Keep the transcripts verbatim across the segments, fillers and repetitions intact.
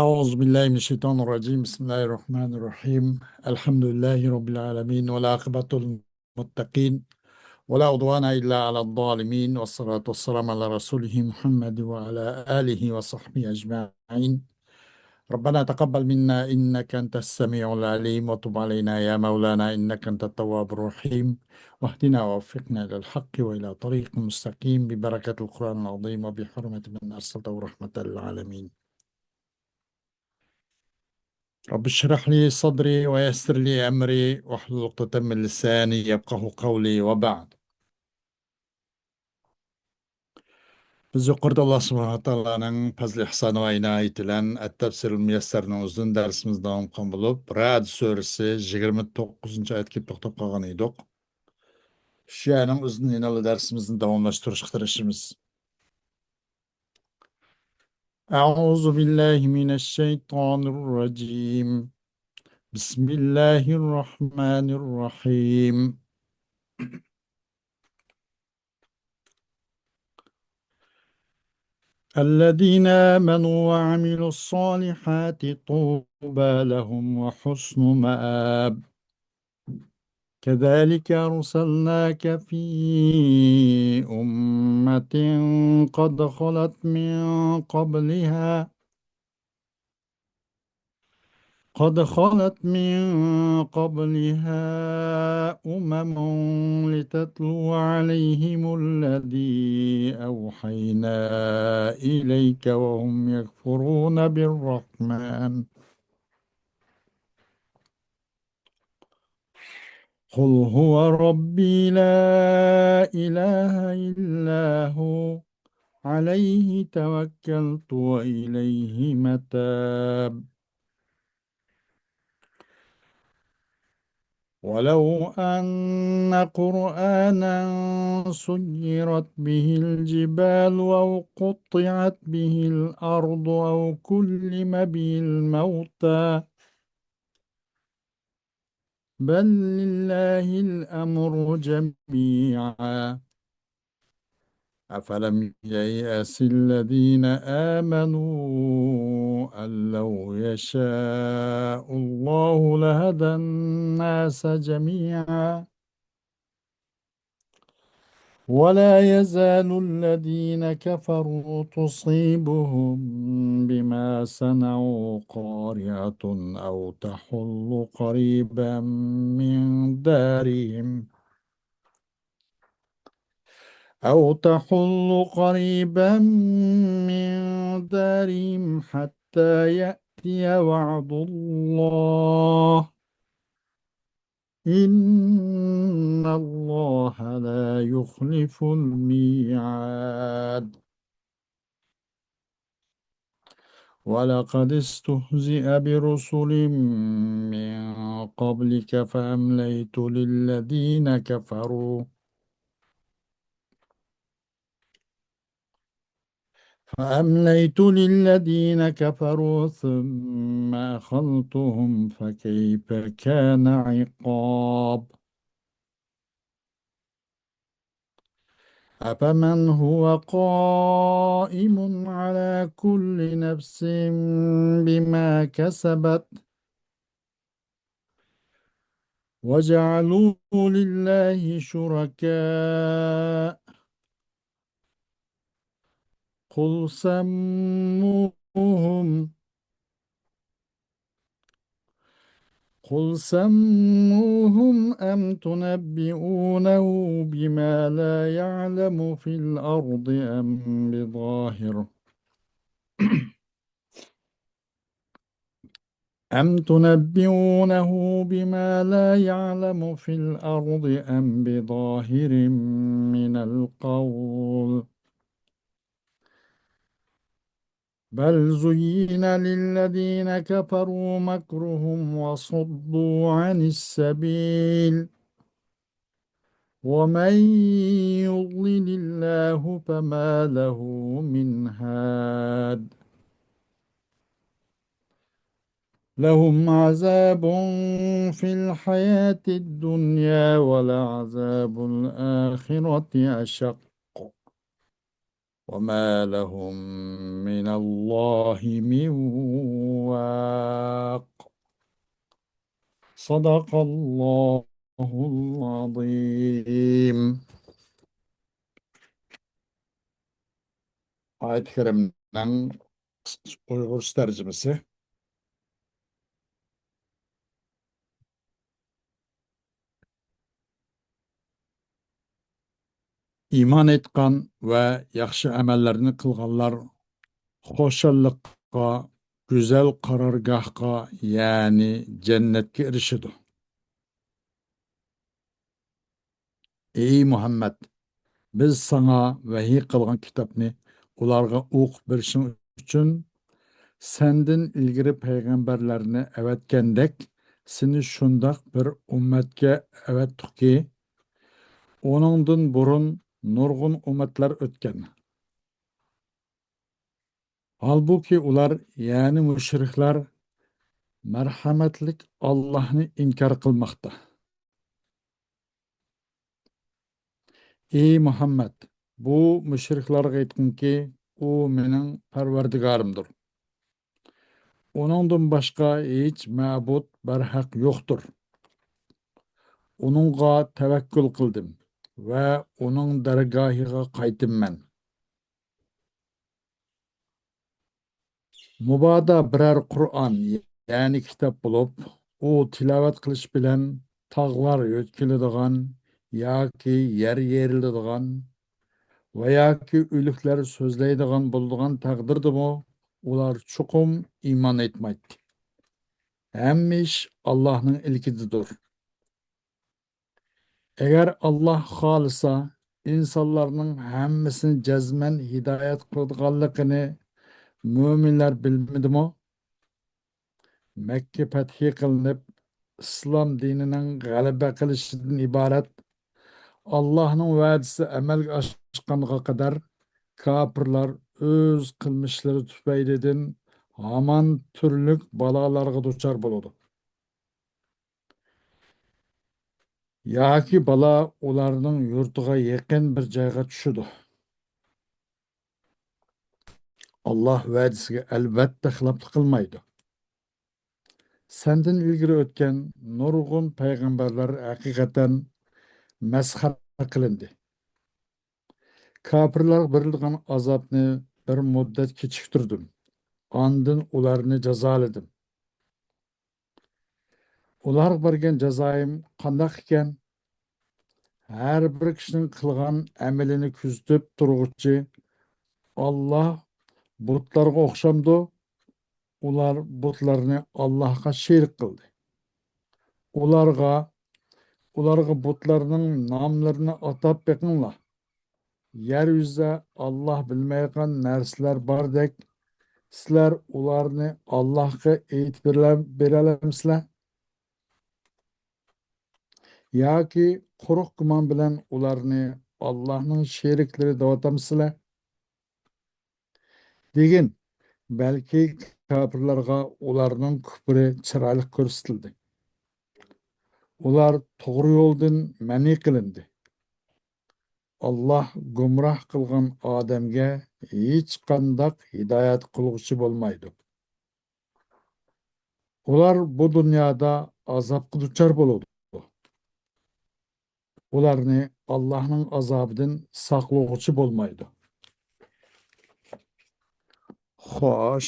أعوذ بالله من الشيطان الرجيم. بسم الله الرحمن الرحيم. الحمد لله رب العالمين، والعاقبة للمتقين، ولا عدوان إلا على الظالمين، والصلاة والسلام على رسوله محمد وعلى آله وصحبه أجمعين. ربنا تقبل منا إنك أنت السميع العليم، وتب علينا يا مولانا إنك أنت التواب الرحيم، واهدنا ووفقنا إلى الحق وإلى طريق مستقيم ببركة القرآن العظيم وبحرمة من أرسلته رحمة للعالمين. رب اشرح لي صدري ويسر لي أمري واحلل عقدة من لساني يفقهوا قولي وبعد. بىز يۇقىرىدا ئاللا سۇبھانەھۇ ۋە تائالانىڭ پەزلى ئىھسانى ۋە ئىنايىتى بىلەن ئەت-تەفسىرۇل مۇيەسسەرنىڭ ئۆزىدىن دەرسىمىزنى داۋام قىلغان بولۇپ، رەئد سۈرىسى يىگىرمە توققۇزىنچى ئايەتكە توختاپ قالغان ئىدۇق. شۇ يەرنىڭ ئۆزىدىن يەنە دەرسىمىزنى داۋاملاشتۇرۇشقا تىرىشىمىز. أعوذ بالله من الشيطان الرجيم. بسم الله الرحمن الرحيم. الذين آمنوا وعملوا الصالحات طوبى لهم وحسن مآب. كذلك أرسلناك في أمة قد خلت من قبلها قد خلت من قبلها أمم لتتلو عليهم الذي أوحينا إليك وهم يكفرون بالرحمن. قل هو ربي لا إله إلا هو عليه توكلت وإليه متاب. ولو أن قرآنا سيرت به الجبال أو قطعت به الأرض أو كلم به الموتى بل لله الأمر جميعا أفلم ييأس الذين آمنوا أن لو يشاء الله لهدى الناس جميعا ولا يزال الذين كفروا تصيبهم بما صنعوا قارعة أو تحل قريبا من دارهم أو تحل قريبا من دارهم حتى يأتي وعد الله إن الله لا يخلف الميعاد. ولقد استهزئ برسل من قبلك فأمليت للذين كفروا فأمليت للذين كفروا ثم أخذتهم فكيف كان عقاب. أفمن هو قائم على كل نفس بما كسبت وجعلوا لله شركاء قل سموهم قل سموهم أم تنبئونه بما لا يعلم في الأرض أم بظاهر أم تنبئونه بما لا يعلم في الأرض أم بظاهر من القول بل زين للذين كفروا مكرهم وصدوا عن السبيل ومن يضلل الله فما له من هاد لهم عذاب في الحياة الدنيا ولعذاب الآخرة أشق وما لهم من الله من الأفواق. صدق الله العظيم. ئايەت كەرىمنىڭ ئۇيغۇرچە تەرجىمىسى. ئىمان ئېيتقان ۋە ياخشى ئەمەللەرنى قىلغانلار خۇشاللىققا، گۈزەل قارارگاھقا، يەنى جەننەتكە ئېرىشىدۇ. ئەي مۇھەممەد، بىز ساڭا ۋەھىي قىلغان كىتابنى ئۇلارغا ئوقۇپ بېرىشىڭ ئۈچۈن، سەندىن ئىلگىرى پەيغەمبەرلەرنى ئەۋەتكەندەك، سېنى شۇنداق بىر ئۈممەتكە ئەۋەتتۇقكى، ئۇنىڭدىن بۇرۇن نۇرغۇن ئۈممەتلەر ئۆتكەن. ھالبۇكى، ئۇلار، يەنى مۇشرىكلار، مەرھەمەتلىك ئاللاھنى ئىنكار قىلماقتا. ئى مۇھەممەد، بۇ مۇشرىكلارغا ئېيتقىنكى، ئۇ مېنىڭ پەرۋەردىگارىمدۇر. ئۇنىڭدىن باشقا ھېچ مەبۇد بەرھەق يوقتۇر. ئۇنىڭغا تەۋەككۈل قىلدىم ۋە ئۇنىڭ دەرگاھىغا قايتىمەن. مۇبادا بىرەر قۇرئان، يەنى كىتاب بولۇپ، ئۇ تىلاۋەت قىلىش بىلەن تاغلار يۆتكىلىدىغان ياكى يەر يېرىلىدىغان ۋە ياكى ئۆلۈكلەر سۆزلەيدىغان بولىدىغان تەقدىردىمۇ، ئۇلار چوقۇم ئىمان ئېيتمايتتى. ھەممە ئىش ئاللاھنىڭ ئىلكىدىدۇر. ئەگەر ئاللاھ خالىسا، ئىنسانلارنىڭ ھەممىسىنى جەزمەن ھىدايەت قىلىدىغانلىقىنى مۆمىنلەر بىلمىدىمۇ؟ مەككە پەتھى قىلىنىپ، ئىسلام دىنىنىڭ غەلىبە قىلىشىدىن ئىبارەت ئاللاھنىڭ ۋەدىسى ئەمەلگە ئاشقانغا قەدەر، كاپىرلار ئۆز قىلمىشلىرى تۈپەيلىدىن ھامان تۈرلۈك بالالارغا دۇچار بولىدۇ. ياكى بالا ئۇلارنىڭ يۇرتىغا يېقىن بىر جايغا چۈشىدۇ. ئاللاھ ۋەدىسىگە ئەلۋەتتە خىلاپلىق قىلمايدۇ. سەندىن ئىلگىرى ئۆتكەن نۇرغۇن پەيغەمبەرلەر ھەقىقەتەن مەسخىرە قىلىندى. كاپىرلارغا بېرىلىدىغان ئازابنى بىر مۇددەت كېچىكتۈردۈم. ئاندىن ئۇلارنى جازالىدىم. ئۇلارغا بەرگەن جازايىم قانداق ئىكەن؟ ھەر بىر كىشىنىڭ قىلغان ئەمىلىنى كۆزىتىپ تۇرغۇچى ئاللاھ بۇتلارغا ئوخشامدۇ؟ ئۇلار بۇتلارنى ئاللاھقا شېرىك قىلدى. ئۇلارغا، ئۇلارغا بۇتلارنىڭ ناملىرىنى ئاتاپ بېقىڭلار. يەر يۈزىدە ئاللاھ بىلمەيدىغان نەرسىلەر باردەك، سىلەر ئۇلارنى ئاللاھقا ئېيتىپ بېرەلەمسىلەر؟ ياكى قۇرۇق گۇمان بىلەن ئۇلارنى ئاللاھنىڭ شېرىكلىرى دەۋاتامسىلەر؟ دېگىن، بەلكى كاپىرلارغا ئۇلارنىڭ كۇپرى چىرايلىق كۆرسىتىلدى. ئۇلار توغرا يولدىن مەنئى قىلىندى. ئاللاھ گۇمراھ قىلغان ئادەمگە ھېچقانداق ھىدايەت قىلغۇچى بولمايدۇ. ئۇلار بۇ دۇنيادا ئازابقا دۇچار بولىدۇ. ئۇلارنى ئاللاھنىڭ ئازابىدىن ساقلىغۇچى بولمايدۇ. خوش.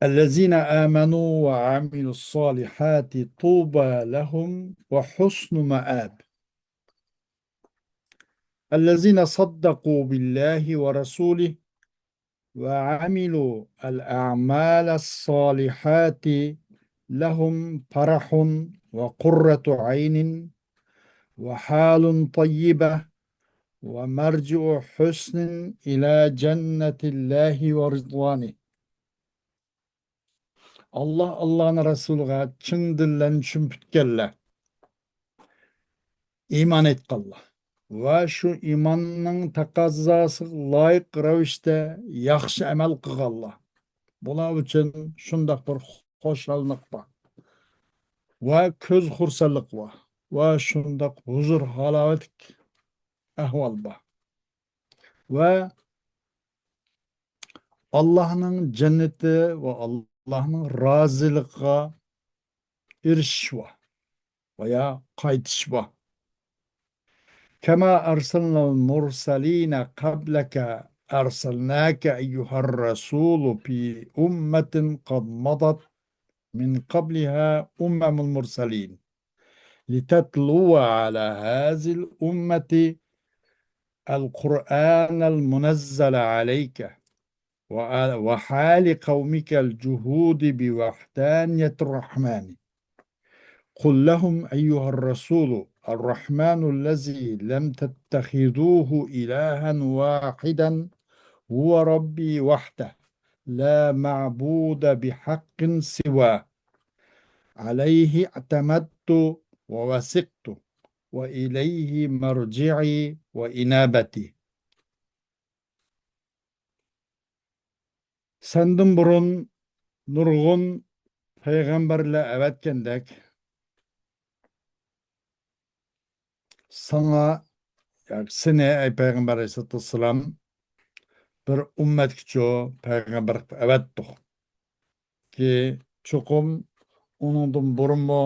الذين آمنوا وعملوا الصالحات طوبى لهم وحسن مآب. الذين صدقوا بالله ورسوله وعملوا الأعمال الصالحات لهم فرح وقرة عين وحال طيبة ومرجع حسن إلى جنة الله ورضوانه. ئاللاھ، ئاللاھنىڭ رەسۇلىغا چىن دىلدىن چۈشىنىپ پۈتكەنلەر، ئىمان ئېيتقانلار ۋە شۇ ئىماننىڭ تەقەززاسىغا لايىق رەۋىشتە ياخشى ئەمەل قىلغانلار، بۇلار ئۈچۈن شۇنداق بىر خۇشاللىق بار ۋە كۆز خۇرسەنلىك بار ۋە شۇنداق ھۇزۇر-ھالاۋەتلىك ئەھۋال بار. ۋە ئاللاھنىڭ جەننىتى ۋە ئاللاھنىڭ رازىلىقىغا ئېرىشىش بار. ۋە يا قايتىش بار. كما أرسلنا المرسلين قبلك أرسلناك أيها الرسول في أمة قد مضت من قبلها أمم المرسلين لتتلو على هذه الأمة القرآن المنزل عليك وع-، وحال قومك الجهود بوحدانية الرحمن. قل لهم أيها الرسول الرحمن الذي لم تتخذوه إلها واحدا هو ربي وحده لا معبود بحق سواه عليه اعتمدت ووثقت وإليه مرجعي وإنابتي. سەندىن بۇرۇن نۇرغۇن پەيغەمبەرلەر ئەۋەتكەندەك، ساڭا، ياكى سېنى، ئەي پەيغەمبەر ئەلەيھىسسالاتۇ ۋەسسالام، بىر ئۈممەتكىچۇ پەيغەمبەر قىلىپ ئەۋەتتۇق. كى، چوقۇم ئۇنىڭدىن بۇرۇنمۇ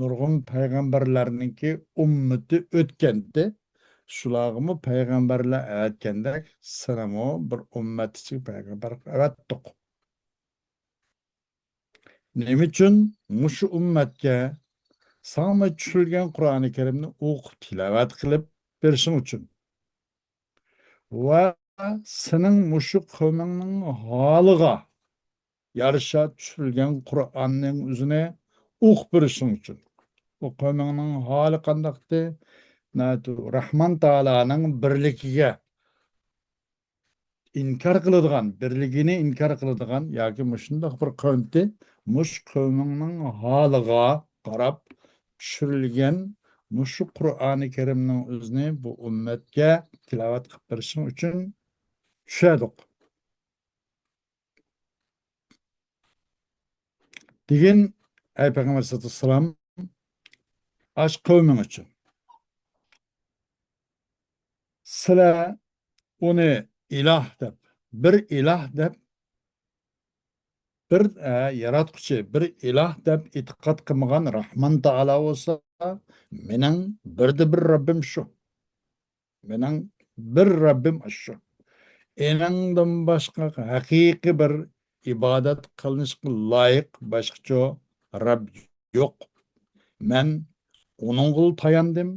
نۇرغۇن پەيغەمبەرلەرنىڭكى ئۈممىتى ئۆتكەنتى. شۇلارغىمۇ پەيغەمبەرلەر ئەۋەتكەندەك، سېنىمۇ بىر ئۈممەت ئىچىگە پەيغەمبەر ئەۋەتتۇق. نېمە ئۈچۈن؟ مۇشۇ ئۈممەتكە ساڭا چۈشۈرۈلگەن قۇرئانى كەرىمنى ئوقۇپ تىلاۋەت قىلىپ بېرىشىڭ ئۈچۈن. ۋە سېنىڭ مۇشۇ قەۋمىڭنىڭ ھالىغا يارىشا چۈشۈرۈلگەن قۇرئاننىڭ ئۆزىنى ئوقۇپ بېرىشىڭ ئۈچۈن. ئۇ قەۋمىڭنىڭ ھالى قانداقتى؟ ناھايىتى راھمان تائالانىڭ بىرلىكىگە ئىنكار قىلىدىغان، بىرلىكىنى ئىنكار قىلىدىغان ياكى مۇشۇنداق بىر قەۋمتى، مۇشۇ قەۋمىڭنىڭ ھالىغا قاراپ چۈشۈرۈلگەن مۇشۇ قۇرئانى كەرىمنىڭ ئۆزىنى بۇ ئۈممەتكە تىلاۋەت قىلىپ بېرىشىڭ ئۈچۈن چۈشەردۇق. دېگىن، ئەي پەيغەمبەر ئەلەيھىسسالاتۇ ۋەسسالام، ئاش قەۋمىڭ ئۈچۈن. سىلەر ئۇنى ئىلاھ دەپ، بىر ئىلاھ دەپ، بىر، ئە، ياراتقۇچى، بىر ئىلاھ دەپ ئېتىقاد قىلمىغان راھمان تائالا بولسا، مېنىڭ بىردە بىر رەببىم شۇ. مېنىڭ بىر رەببىم ئاشۇ. ئېنىڭدىن باشقا ھەقىقىي بىر ئىبادەت قىلىنىشقا لايىق باشقىچە رەب يوق. مەن ئۇنىڭغىلا تاياندىم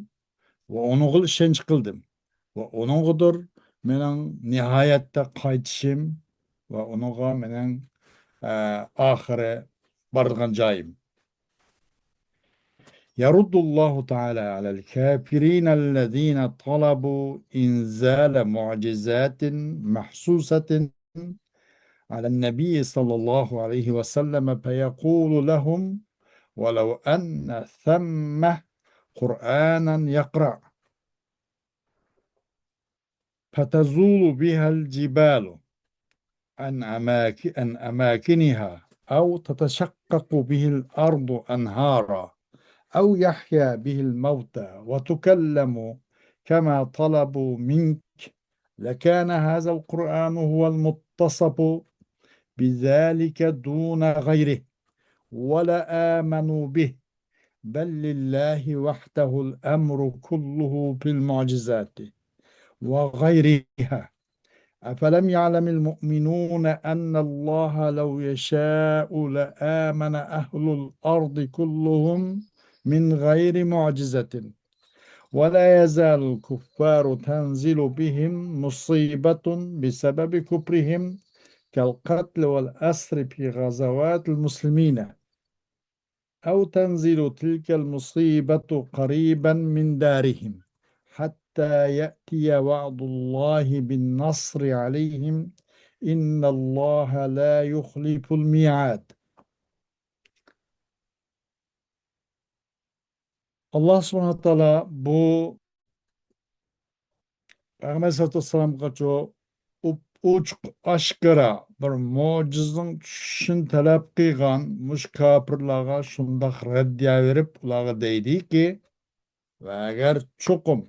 ۋە ئۇنىڭغىلا ئىشەنچ قىلدىم. ۋە ئۇنىڭغىدۇر مېنىڭ نىھايەتتە قايتىشىم ۋە ئۇنىڭغا مېنىڭ، ئە، ئاخىرى بارىدىغان جايىم. يرد الله تعالى على الكافرين الذين طلبوا إنزال معجزات مخصوصة على النبي صلى الله عليه وسلم فيقول لهم: ولو أن ثمة قرآنا يقرأ فتزول بها الجبال عن أماك-، عن أماكنها، أو تتشقق به الأرض أنهارا، أو يحيا به الموتى وتكلم كما طلبوا منك، لكان هذا القرآن هو المتصف بذلك دون غيره، ولآمنوا به، بل لله وحده الأمر كله في المعجزات وغيرها. أفلم يعلم المؤمنون أن الله لو يشاء لآمن أهل الأرض كلهم من غير معجزة، ولا يزال الكفار تنزل بهم مصيبة بسبب كفرهم كالقتل والأسر في غزوات المسلمين، أو تنزل تلك المصيبة قريبا من دارهم حتى يأتي وعد الله بالنصر عليهم، إن الله لا يخلف الميعاد. ئاللا سۇبھانەھۇ ۋە تائالا بۇ پەيغەمبەر سەللەللاھۇ ئەلەيھى ۋەسەللەمگە ئوچۇق ئاشكارا بىر مۆجىزىنىڭ چۈشۈشىنى تەلەپ قىلغان مۇشۇ كاپىرلارغا شۇنداق رەددىيە بېرىپ، ئۇلارغا دەيدىكى، ۋە ئەگەر چوقۇم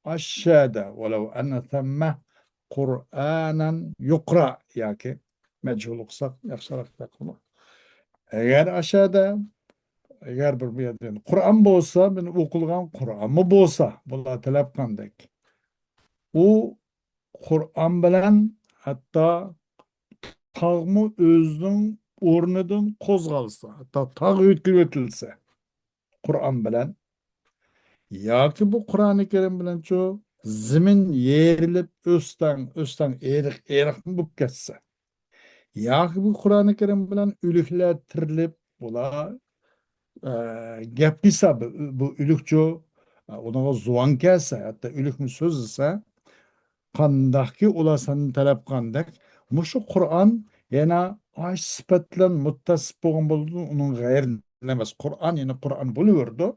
ئاشۇ يەردە، ولو أن ثمة قرآنا يقرأ ياكى مەجھۇل ئوقۇساق ياخشىراق گەپ بۇ. ئەگەر ئاشەدە، ئەگەر بىر بۇ يەردە قۇرئان بولسا، مانا ئوقۇلغان قۇرئانمۇ بولسا، بۇلار تەلەپ قىلغاندەك، ئۇ قۇرئان بىلەن ھەتتا تاغمۇ ئۆزىنىڭ ئورنىدىن قوزغالسا، ھەتتا تاغ ئۆتكۈزۈۋېتىلسە، قۇرئان بىلەن ياكى بۇ قۇرئانى كەرىم بىلەنچۇ زېمىن يېرىلىپ ئۆستەڭ، ئۆستەڭ ئېرىق، ئېرىقمۇ بولۇپ كەتسە ياكى بۇ قۇرئانى كەرىم بىلەن ئۆلۈكلەر تىرىلىپ، ئۇلار، ئە، گەپ قىلسا، بۇ، بۇ ئۆلۈكچۇ، ئۇنىڭغا زۇۋان كەلسە، ھەتتا ئۆلۈكمۇ سۆزلىسە، قانداقكى ئۇلار سەندىن تەلەپ قىلغاندەك، مۇشۇ قۇرئان يەنە ئاشۇ سۈپەت بىلەن مۇتتەسىپ بولغان بولىدۇ، ئۇنىڭ غەيرىدىن ئەمەس. قۇرئان يەنە قۇرئان بولۇۋېرىدۇ.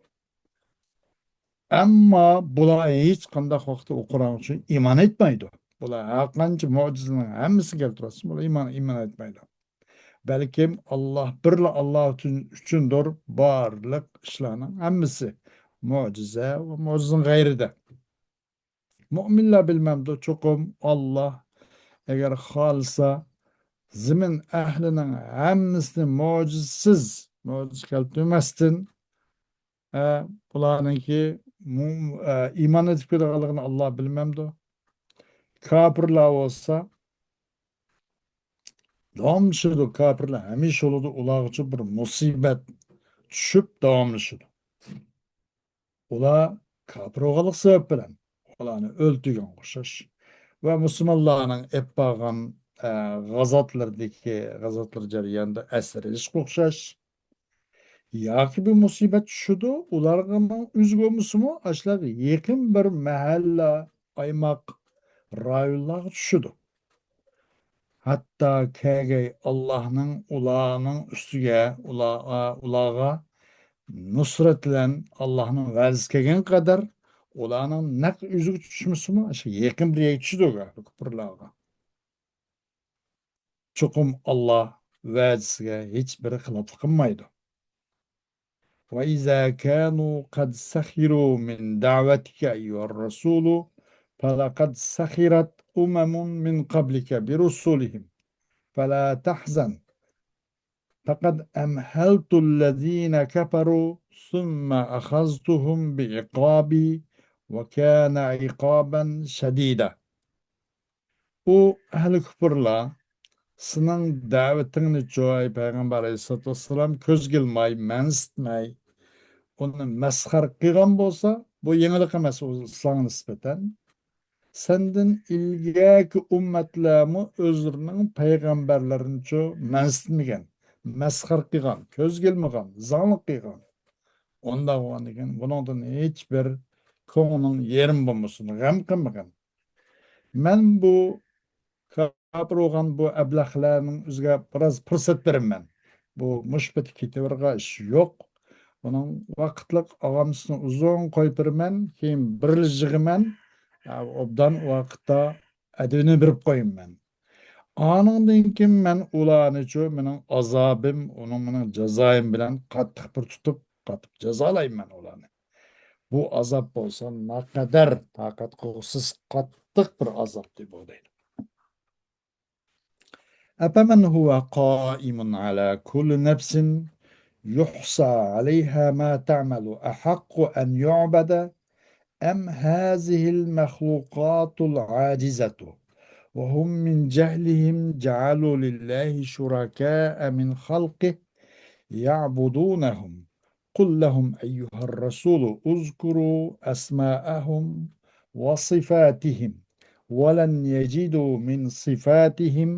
ئەمما بۇلار ھېچقانداق ۋاقىتتا ئۇ قۇرئان ئۈچۈن ئىمان ئېيتمايدۇ. بۇلار ھەرقانچە مۆجىزىنىڭ ھەممىسىنى كەلتۈرۈۋاتسۇن، بۇلار ئىمان، ئىمان ئېيتمايدۇ. بەلكىم ئاللا، بىرلا ئاللا ئۈچۈن، ئۈچۈندۇر بارلىق ئىشلارنىڭ ھەممىسى. مۆجىزە ۋە مۆجىزىنىڭ غەيرىدە. مۆمىنلەر بىلمەمدۇ؟ چوقۇم ئاللا ئەگەر خالىسا، زېمىن ئەھلىنىڭ ھەممىسىنى مۆجىزىسىز، مۆجىزە كەلتۈرمەستىن، ئە، بۇلارنىڭكى مۇ-، ئە، ئىمان ئېتىپ كېلىدىغانلىقىنى ئاللا بىلمەمدۇ؟ كاپىرلار بولسا داۋاملىشىدۇ، كاپىرلار ھەمىشە بولىدۇ، ئۇلارغىچۇ بىر مۇسىبەت چۈشۈپ داۋاملىشىدۇ. ئۇلار كاپىر بولغانلىق سەۋەب بىلەن ئۇلارنى ئۆلتۈرگەن ئوخشاش. ۋە مۇسۇلمانلارنىڭ ئېلىپ بارغان، ئە، غازاتلىرىدىكى، غازاتلىرى جەريانىدا ئەسىر ئېلىشقا ئوخشاش. ياكى بىر مۇسىبەت چۈشىدۇ، ئۇلارغىمۇ ئۆزى بولمىسىمۇ، ئاشۇلارغا يېقىن بىر مەھەللە، ئايماق، رايونلارغا چۈشىدۇ. ھەتتا كەلگەي ئاللاھنىڭ ئۇلارنىڭ ئۈستىگە، ئۇلارغا، ئۇلارغا نۇسرەت بىلەن ئاللاھنىڭ ۋەدىسى كەلگەن قەدەر ئۇلارنىڭ نەق ئۆزىگە چۈشمىسىمۇ، ئاشۇ يېقىن بىر يەرگە چۈشىدۇ كاپىرلارغا. چوقۇم ئاللا ۋەدىسىگە ھېچ بىر خىلاپلىق قىلمايدۇ. وإذا كانوا قد سخروا من دعوتك أيها الرسول فلقد سخرت أمم من قبلك برسلهم فلا تحزن فقد أمهلت الذين كفروا ثم أخذتهم بعقابي وكان عقابا شديدا. ئۇ ئەھلى كۇپۇرلار سېنىڭ دەۋىتىڭنىچۇ، ئەي پەيغەمبەر ئەلەيھىسسالاتۇ ۋەسسالام، كۆزگە ئىلماي، مەنسىتمەي، ئۇنى مەسخەرە قىلغان بولسا، بۇ يېڭىلىق ئەمەس ئۇ ساڭا نىسبەتەن. سەندىن ئىلگەركى ئۈممەتلەرمۇ ئۆزلىرىنىڭ پەيغەمبەرلىرىنىچۇ مەنسىتمىگەن، مەسخەرە قىلغان، كۆزگە ئىلمىغان، زاڭلىق قىلغان. ئۇنداق بولغاندىكىن بۇنىڭدىن ھېچ بىر كۆڭلۈڭ يېرىم بولمىسۇن، غەم قىلمىغىن. مەن بۇ كاپىر بولغان بۇ ئەبلەخلەرنىڭ ئۆزىگە بىراز پۇرسەت بېرىمەن. بۇ مۇشۇ پېتى كېتىۋېرىدىغان ئىش يوق. بۇنىڭ ۋاقىتلىق ئاغامسىسىنى ئۇزۇن قويۇپ بېرىمەن، كېيىن بىرلا يىغىمەن. ئوبدان ۋاقىتتا ئەدىبىنى بېرىپ قويىمەن. ئانىڭدىن كېيىن مەن ئۇلارنىچۇ مېنىڭ ئازابىم، ئۇنىڭ مېنىڭ جازايىم بىلەن قاتتىق بىر تۇتۇپ، قاتتىق جازالايمەن ئۇلارنى. بۇ ئازاب بولسا ناقەدەر تاقەت قىلغۇسىز قاتتىق بىر ئازابتى بۇ دەيدۇ. أفمن هو قائم على كل نفس يحصى عليها ما تعمل أحق أن يعبد أم هذه المخلوقات العاجزة وهم من جهلهم جعلوا لله شركاء من خلقه يعبدونهم قل لهم أيها الرسول اذكروا أسماءهم وصفاتهم ولن يجدوا من صفاتهم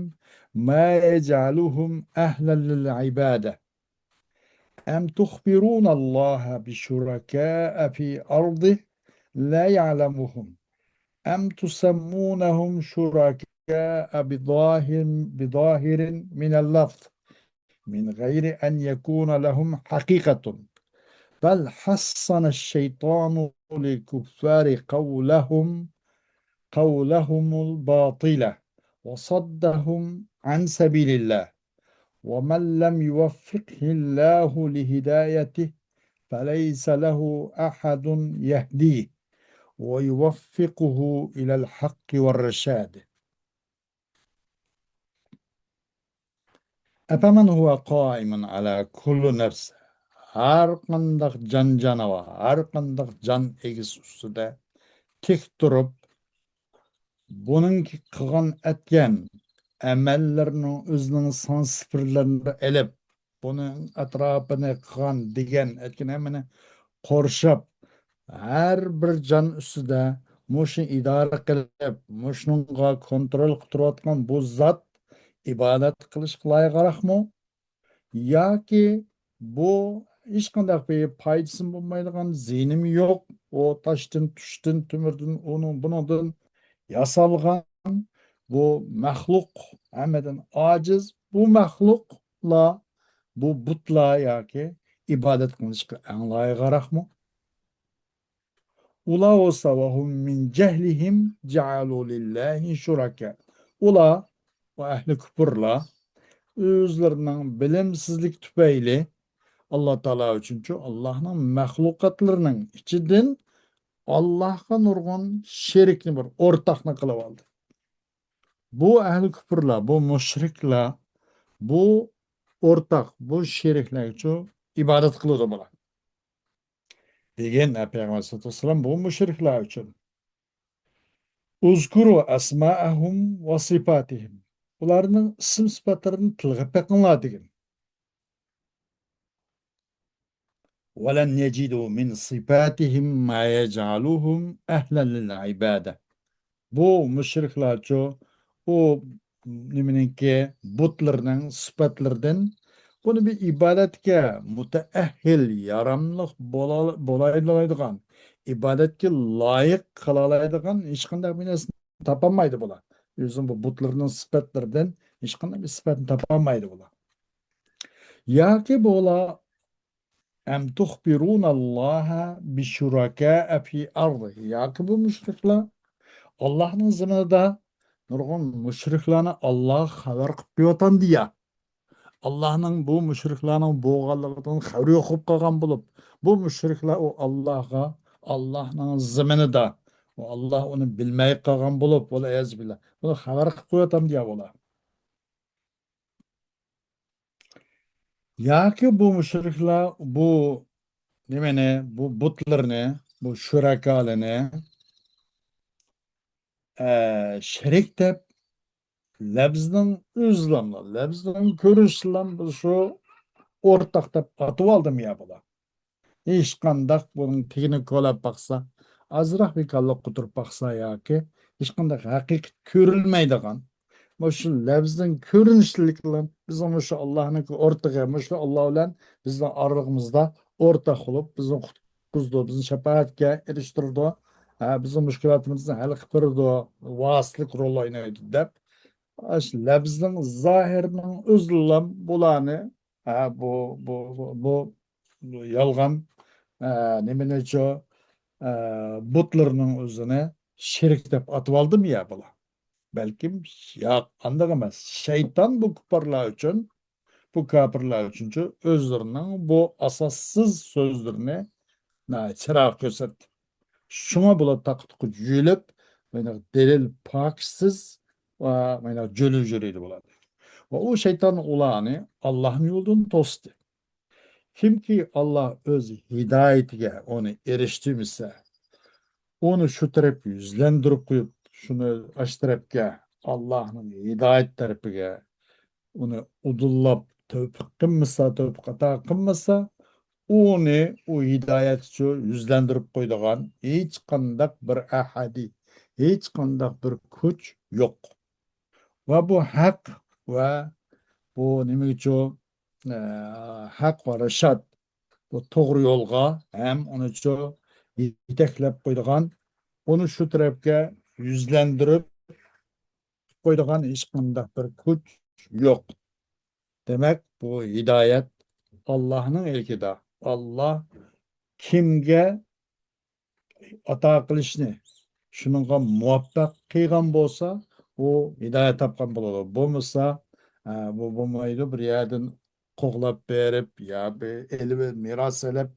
ما يجعلهم أهلا للعبادة أم تخبرون الله بشركاء في أرضه لا يعلمهم أم تسمونهم شركاء بظاهر، بظاهر من اللفظ من غير أن يكون لهم حقيقة بل حصن الشيطان للكفار قولهم قولهم الباطل وصدهم عن سبيل الله ومن لم يوفقه الله لهدايته فليس له أحد يهديه ويوفقه إلى الحق والرشاد. أفمن هو قائم على كل نفس، ھەر قانداق جان جانىۋار، ھەر قانداق جان ئىگىسى ئۈستىدە تىك تۇرۇپ، بۇنىڭكى قىلغان ئەتكەن ئەمەللىرىنىڭ ئۆزىنىڭ سان سىفىرلىرىنى ئېلىپ، بۇنىڭ ئەتراپىنى قىلغان دېگەن ئەتكەن ھەممىنى قورشاپ، ھەر بىر جان ئۈستىدە مۇشۇ ئىدارە قىلىپ، مۇشۇنىڭغا كونترول قىلىپ تۇرۇۋاتقان بۇ زات ئىبادەت قىلىشقا لايىقراقمۇ؟ ياكى بۇ ھېچقانداق بىر پايدىسىمۇ بولمايدىغان، زىيىنىمۇ يوق، ئۇ تاشتىن، تۇشتىن، تۆمۈردىن، ئۇنىڭ، بۇنىڭدىن ياسالغان بۇ مەخلۇق، ھەممىدىن ئاجىز بۇ مەخلۇقلار، بۇ بۇتلار ياكى ئىبادەت قىلىشقا ئەڭ لايىقراقمۇ؟ ئۇلار بولسا، وهم من جهلهم جعلوا لله شركاء. ئۇلار، ئۇ ئەھلى كۇپۇرلار، ئۆزلىرىنىڭ بىلىمسىزلىك تۈپەيلى ئاللا تائالا ئۈچۈنچۇ، ئاللانىڭ مەخلۇقاتلىرىنىڭ ئىچىدىن ئاللاغا نۇرغۇن شېرىكنى، بىر ئورتاقنى قىلىپ ئالدى. بۇ ئەھلى كۇپۇرلار، بۇ مۇشرىكلار، بۇ ئورتاق، بۇ شېرىكلەرگىچۇ ئىبادەت قىلىدۇ بۇلار. دېگەن پەيغەمبەر ئەلەيھىسسالاتۇ ۋەسسالام بۇ مۇشرىكلار ئۈچۈن. اذكروا أسماءهم وصفاتهم. ئۇلارنىڭ ئىسىم سۈپەتلىرىنى تىلغا بېقىڭلار دېگەن. ولن يجدوا من صفاتهم ما يجعلهم أهلا للعبادة. بۇ مۇشرىكلارچۇ، ئۇ نېمىنىڭكى، بۇتلىرىنىڭ سۈپەتلىرىدىن بۇنى بىر ئىبادەتكە مۇتەئەھھىل، ياراملىق بولا-، بولالايدىغان، ئىبادەتكە لايىق قىلالايدىغان ھېچقانداق بىر نەرسىنى تاپالمايدۇ بۇلار. ئۆزىنىڭ بۇ بۇتلىرىنىڭ سۈپەتلىرىدىن ھېچقانداق بىر سۈپەتنى تاپالمايدۇ بۇلار. ياكى بۇلار أم تخبرون الله بشركاء في أرضه. ياكى بۇ مۇشرىكلار ئاللاھنىڭ زېمىنىدا نۇرغۇن مۇشرىكلارنى ئاللاغا خەۋەر قىلىپ قويۇۋاتامدۇ يا؟ ئاللاھنىڭ بۇ مۇشرىكلارنىڭ بولغانلىقىدىن خەۋىرى يوق بولۇپ قالغان بولۇپ، بۇ مۇشرىكلار ئۇ ئاللاغا، ئاللاھنىڭ زېمىنىدا، ئۇ ئاللا ئۇنى بىلمەي قالغان بولۇپ، ۋەل ئىيازۇ بىللا، بۇنى خەۋەر قىلىپ قويۇۋاتامدۇ يا بۇلار؟ ياكى بۇ مۇشرىكلار بۇ نېمىنى، بۇ بۇتلىرىنى، بۇ شۇرەكالىنى، ئە، شېرىك دەپ، لەپزىنىڭ ئۆزىلاملا، لەپزىنىڭ كۆرۈنۈشىلام شۇ ئورتاق دەپ ئاتىۋالدىمۇ يا بۇلار؟ ھېچقانداق بۇنىڭ تېگىنى كولاپ باقسا، ئازراق بىكارلىققا تۇرۇپ باقسا ياكى ھېچقانداق ھەقىقەت كۆرۈلمەيدىغان، مۇشۇ لەپزىنىڭ كۆرۈنۈشلۈكلا بىزنىڭ مۇشۇ ئاللاھنىڭكى ئورتىقى، مۇشۇ ئاللا بىلەن بىزنىڭ ئارىلىقىمىزدا ئورتاق بولۇپ، بىزنى قۇتقۇزىدۇ، بىزنى شاپائەتكە ئېرىشتۈرىدۇ، ھە، بىزنىڭ مۈشكۈلاتىمىزنى ھەل قىلىپ بېرىدۇ، ۋاسىتىلىك رول ئوينايدۇ دەپ، ئاشۇ لەپزىنىڭ زاھىرىنىڭ ئۆزىلا بۇلارنى، ھە، بۇ، بۇ، بۇ، بۇ يالغان، ئە، نېمىنىچۇ، ئە، بۇتلىرىنىڭ ئۆزىنى شېرىك دەپ ئاتىۋالدىمۇ يا بۇلار؟ بەلكىم ياق، ئانداق ئەمەس. شەيتان بۇ كۇپپارلار ئۈچۈن، بۇ كاپىرلار ئۈچۈنچۇ ئۆزلىرىنىڭ بۇ ئاساسسىز سۆزلىرىنى ناھايىتى چىرايلىق كۆرسەتتى. شۇڭا بۇلار تاقا-تۇقا جۆيلۈپ، مانا دەلىل پاكىتسىز ۋە مانا جۆيلۈپ يۈرىدۇ بۇلار. ۋە ئۇ شەيتان ئۇلارنى ئاللاھنىڭ يولىدىن توستى. كىمكى ئاللا ئۆز ھىدايىتىگە ئۇنى ئېرىشتۈرمىسە، ئۇنى شۇ تەرەپكە يۈزلەندۈرۈپ قويۇپ، شۇنى ئاشۇ تەرەپكە، ئاللاھنىڭ ھىدايەت تەرىپىگە ئۇنى ئۇدۇللاپ تەۋپىق قىلمىسا، تەۋپىق ئاتا قىلمىسا، ئۇنى ئۇ ھىدايەتچۇ يۈزلەندۈرۈپ قويىدىغان ھېچقانداق بىر ئەھەدى، ھېچقانداق بىر كۈچ يوق. ۋە بۇ ھەق ۋە بۇ نېمىگىچۇ، ئە، ھەق ۋە رىشاد، بۇ توغرا يولغا ھەم ئۇنىچۇ يېتەكلەپ قويىدىغان، ئۇنى شۇ تەرەپكە يۈزلەندۈرۈپ قويىدىغان ھېچقانداق بىر كۈچ يوق. دېمەك، بۇ ھىدايەت ئاللاھنىڭ ئىلكىدە. ئاللا كىمگە ئاتا قىلىشنى، شۇنىڭغا مۇۋەپپەق قىلغان بولسا، ئۇ ھىدايەت تاپقان بولىدۇ. بولمىسا، ئە، بۇ بولمايدۇ. بىر يەردىن قوغلاپ بېرىپ، يا بىر ئېلىپ، مىراس ئېلىپ،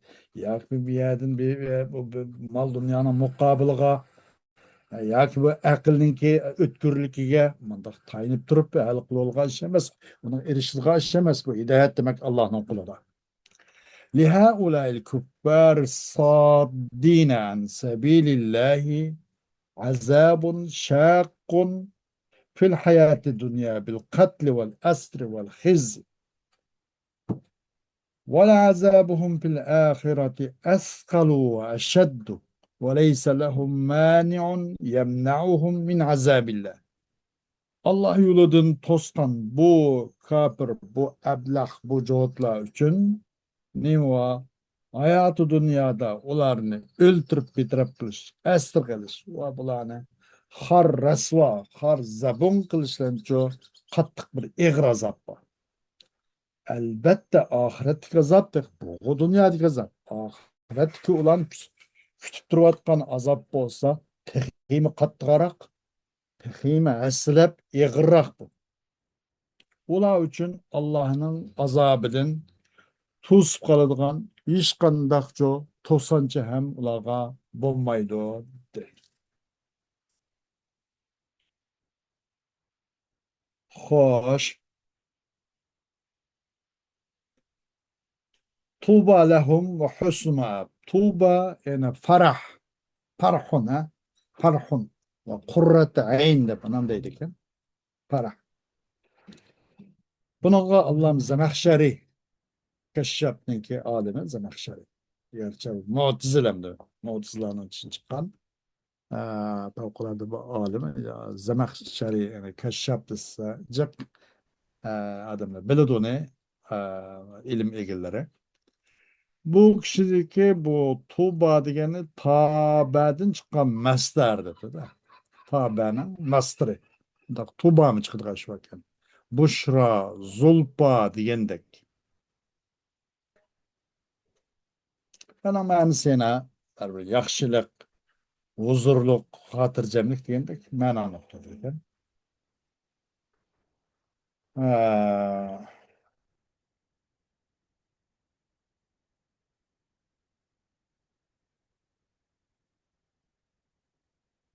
ياكى بىر يەردىن بىر، بىر، بۇ، بىر مال دۇنيانىڭ مۇقابىلىغا ياكى بۇ ئەقىلنىڭكى ئۆتكۈرلۈكىگە مۇنداق تايىنىپ تۇرۇپ ھەل قىلىۋالغان ئىش ئەمەس. ئۇنىڭ ئېرىشىدىغان ئىش ئەمەس. بۇ ھىدايەت دېمەك ئاللاھنىڭ قولىدا. لهؤلاء الكفار الصادين عن سبيل الله عذاب شاق في الحياة الدنيا بالقتل والأسر والخزي ولعذابهم في الآخرة أثقل وأشد وليس لهم مانع يمنعهم من عذاب الله. ئاللاھ يولىدىن توسقان بۇ كاپىر، بۇ ئەبلەخ، بۇ جوتلار ئۈچۈن نېمە بار؟ ھاياتى دۇنيادا ئۇلارنى ئۆلتۈرۈپ بىتەرەپ قىلىش، ئەسىر قىلىش ۋە بۇلارنى خار رەسۋا، خار زەبۇن قىلىشلىرىچۇ قاتتىق بىر ئېغىر ئازاب بار. ئەلبەتتە، ئاخىرەتتىكى ئازاب تېخى بۇ دۇنيادىكى ئازاب. ئاخىرەتتىكى ئۇلارنى كۈت-، كۈتۈپ تۇرۇۋاتقان ئازاب بولسا تېخىمۇ قاتتىقراق، تېخىمۇ ھەسسىلەپ ئېغىرراق بۇ. ئۇلار ئۈچۈن ئاللاھنىڭ ئازابىدىن توسۇپ قالىدىغان ھېچقانداقچۇ توسانچى ھەم ئۇلارغا بولمايدۇ، دېدى. خوش. طوبى لهم وحسن مآب. طوبى، يەنى فەرەھ. فەرەھۇن، ھە؟ فەرەھۇن. ۋە قۇررەتۇ ئەين دەپ ئانام دەيدىكەن. فەرەھ. بۇنىڭغا ئاللام زەمەخشەرى، كەششاپنىڭكى ئالىمى زەمەخشەرى. گەرچە مۇئتەزىلە ئەمدى، مۇئتەزىلەنىڭ ئىچىدىن چىققان، ئە، پەۋقۇلئاددە بىر ئالىم، يا، زەمەخشەرى، يەنى كەششاپ دېسە جىق، ئە، ئادەملەر بىلىدۇ ئۇنى، ئە، ئىلىم ئىگىلىرى. بۇ كىشىدىكى بۇ تۇبا دېگەننى تابەدىن چىققان مەسدەر دەپتۇ-دە. تابەنىڭ مەسدىرى. مۇنداق تۇبامۇ چىقىدىغان ئىش باركەن. بۇشرا، زۇلپا دېگەندەك. ئۇنىڭ مەنىسى يەنە بىر ياخشىلىق، ھۇزۇرلۇق، خاتىرجەملىك دېگەندەك مەنانى ئۇقتۇرىدىكەن. ھە.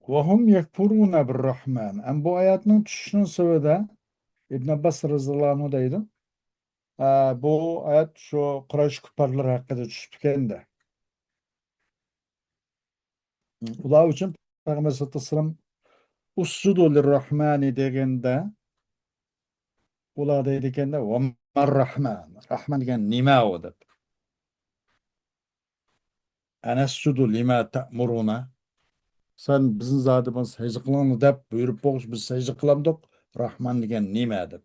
وهم يكفرون بالرحمن. ئەمما بۇ ئايەتنىڭ چۈشۈشىنىڭ سەۋەبى ئىبن ئابباس رەزىياللاھۇ ئەنھۇ دەيدۇ. ئە، بۇ ئايەت شۇ قۇرەيش كۇپپارلىرى ھەققىدە چۈشۈپتىكەن-دە. ئۇلار ئۈچۈن پەيغەمبەر سەللەللاھۇ ئەلەيھى ۋەسەللەم «ئۇسجۇدۇ لىررەھمانى» دېگەندە، ئۇلار دەيدىكەن-دە، «ۋەمەررەھمان؟ رەھمان دېگەن نېمە ئۇ؟» دەپ. «ئەنەسجۇدۇ لىما تەئمۇرۇنا؟» سەن بىزنى زادى بۇ سەجدە قىلىڭلار دەپ بۇيرۇپ بولغۇچ بىز سەجدە قىلامدۇق، رەھمان دېگەن نېمە دەپ.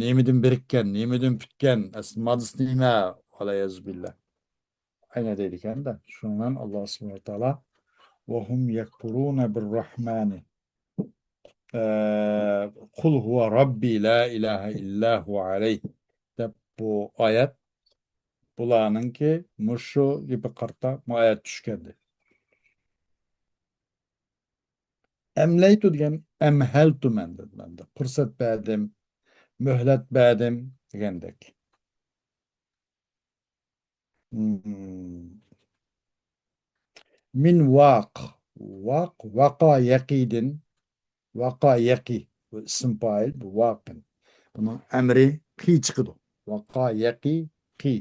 نېمىدىن بىرىككەن، نېمىدىن پۈتكەن، ئەسلى ماددىسى نېمە؟ ۋەلئىيازۇ بىللا. ئەنە دەيدىكەن-دە. شۇنىڭ بىلەن ئاللا سۇبھانەھۇ ۋە تائالا «ۋەھۇم يەكفۇرۇنە بىررەھمانى، ئە، قۇل ھۇۋە رەببى لا ئىلاھە ئىللا ھۇۋە ئەلەيھ» دەپ بۇ ئايەت، بۇلارنىڭكى مۇشۇ گېپىگە قارىتا بۇ ئايەت چۈشكەندى. ئەملەيتۇ دېگەن ئەمھەلتۇ مەن دېدى، مەن دە پۇرسەت بەردىم، مۆھلەت بەردىم دېگەندەك. مم. مىن ۋاق. ۋاق، ۋاقا يەقىدىن. ۋاقا يەقى. بۇ ئىسىم پائىل، بۇ ۋاقىن. بۇنىڭ ئەمرى قى چىقىدۇ. ۋاقا يەقى قى.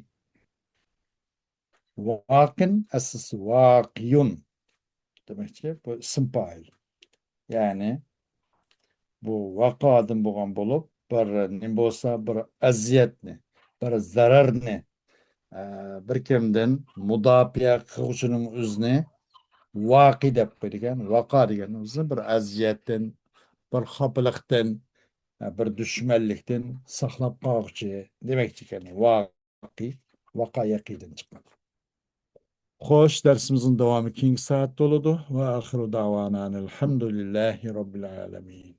ۋاقىن ئەسلىسى ۋاقىيۇن. دېمەكچى، بۇ ئىسىم پائىل. يەنى، بۇ ۋاقادىن بولغان بولۇپ، بىر نېمە بولسا، بىر ئەزىيەتنى، بىر زەرەرنى، ئە، بىر كىمدىن مۇداپىئە قىلغۇچىنىڭ ئۆزىنى ۋاقى دەپ قويىدىكەن. ۋاقا دېگەن ئۆزى بىر ئەزىيەتتىن، بىر خاپىلىقتىن، ئە، بىر دۈشمەنلىكتىن ساقلاپ قالغۇچى دېمەكچى ئىكەن. ۋاقى، ۋاقا يەقىدىن چىققان. خوش، دەرسىمىزنىڭ داۋامى كېيىنكى سائەتتە بولىدۇ. ۋە ئاخىرۇ دەۋانا ئەلھەمدۇلىللاھى رەببىل ئالەمىن.